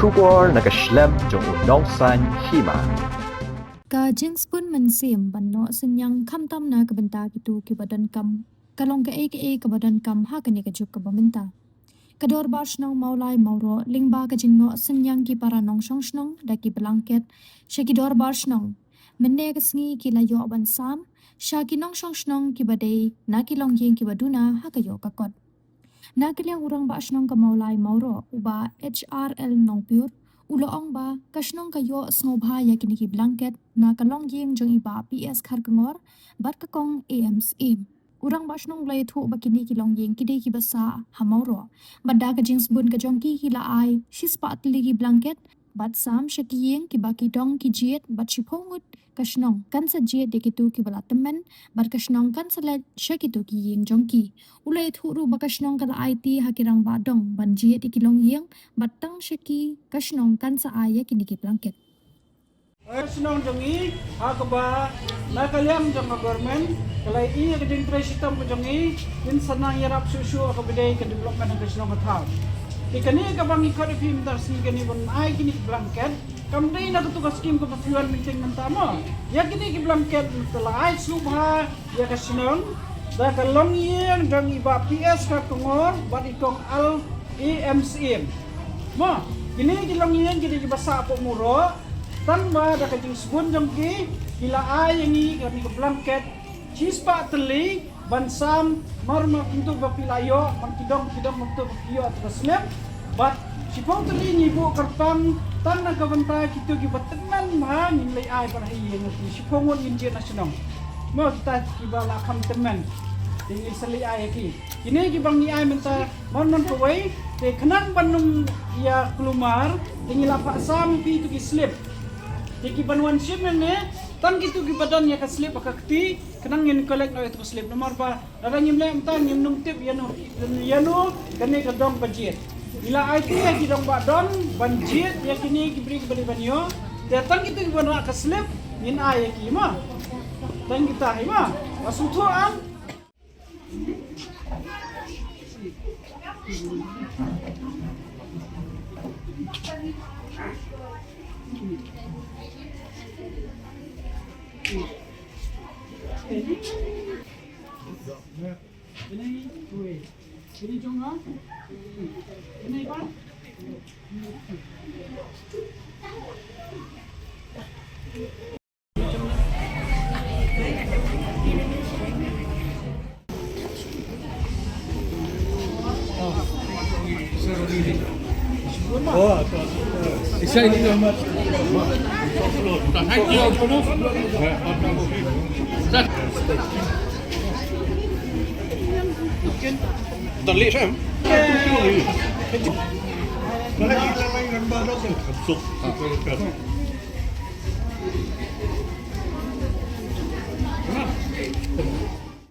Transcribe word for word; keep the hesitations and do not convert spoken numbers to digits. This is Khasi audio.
Khubor na ka shlem jong u nongsaiñ hima. Ka jingsbun mynsiem ban noh synñiang khamtam na ka bynta kito kiba donkam ka long kaei kaei kaba donkam ha kane ka juk kaba mynta. Ka Dorbar Shnong Mawlai Mawroh lyngba ka jingnoh synñiang ki para nongshong shnong da ki blanket sha ki dorbar shnong mynne ka sngi ki la ïoh ban sam sha ki nongshong shnong kiba dei na ki longïing kiba duna ha ka ïoh ka kot. Na ka liang u Rangbah Shnong ka Mawlai Mawroh u Bah H R L Nongpyur u la ong ba ka shnong ka ïoh sngewbha ïa kine ki blanket na ka longïing jong i Bah P S Kharkongor bad ka Kong A M Syiem. U Rangbah Shnong u la ïathuh ba kine ki longïing ki dei kiba sah ha Mawroh bad da ka jingsbun ka jong ki ki la ai shispah tylli ki blanket bad sam sha ki ïing kiba ki dong ki jied bad shiphew ngut ka shnong kan sa jied ïa kito kiba la tymmen bad ka shnong kan sa leit sha kito ki ïing jong ki. U la ïathuh ruh ba ka shnong ka la aiti ha ki rangbah dong ban jied ïa ki longïing bad tang sha ki ka shnong kan sa ai ïa kine ki blanket. Ka shnong jong ngi ha kaba na ka liang jong ka government ka la ïohi ïa ka jingtrei shitom ka jong ngi, ngin sa nang ïarap shuh shuh ha kaba dei ka development ha ka shnong ka thaw. Te kane kaba ngi khot ïa phi mynta ka sngi kane ban ai kine ki blanket kam dei na katu ka skim kaba phi wan meeting mynta mo. Ïa kine ki blanket mynta la ai sngewbha ïa ka shnong da ka longïing jong i Bah P S Kharkongor bad i Kong Al A M Syiem. Mo, kine ki longïing ki dei kiba sah hapoh Mawroh. Tang ba da ka jingsbun jong ki ki la ai ïa ngi kane ka blanket shispah tylli ban sam mar ma kumtu ba phi la ïoh, man ki dong ki dong kumtu ba phi ïoh tu ka slip. Bad shiphew tylli ngi buh kyrpang tang na ka bynta kito kiba tymmen bha ngin leit ai bad ha ïing, shiphew ngut ngin jied na shnong. Mo kita kiba la kham tymmen te ngi sa leit ai ïa ki. Kine kiba ngi ai mynta man man kawei te khnang ban ym ïa kulmar te ngi la phah sam phi tu ki slip. Te kiban wan shim ïa ngi tang kito kiba don ïa ka slip ha ka kti khnang ngin collect noh ïa tu ka slip namar ba lada ngim leh mynta ngim nang tip ïano ïano kane ka dong ba jied. Ngi la aiti ïa ki dong ba don ban jied ïa kine ki briew kiba dei ban ïoh. Te tang kito kiba rah ka slip ngin ai ïa ki ma. Tang kita hi ma. Ba sngewthuh am.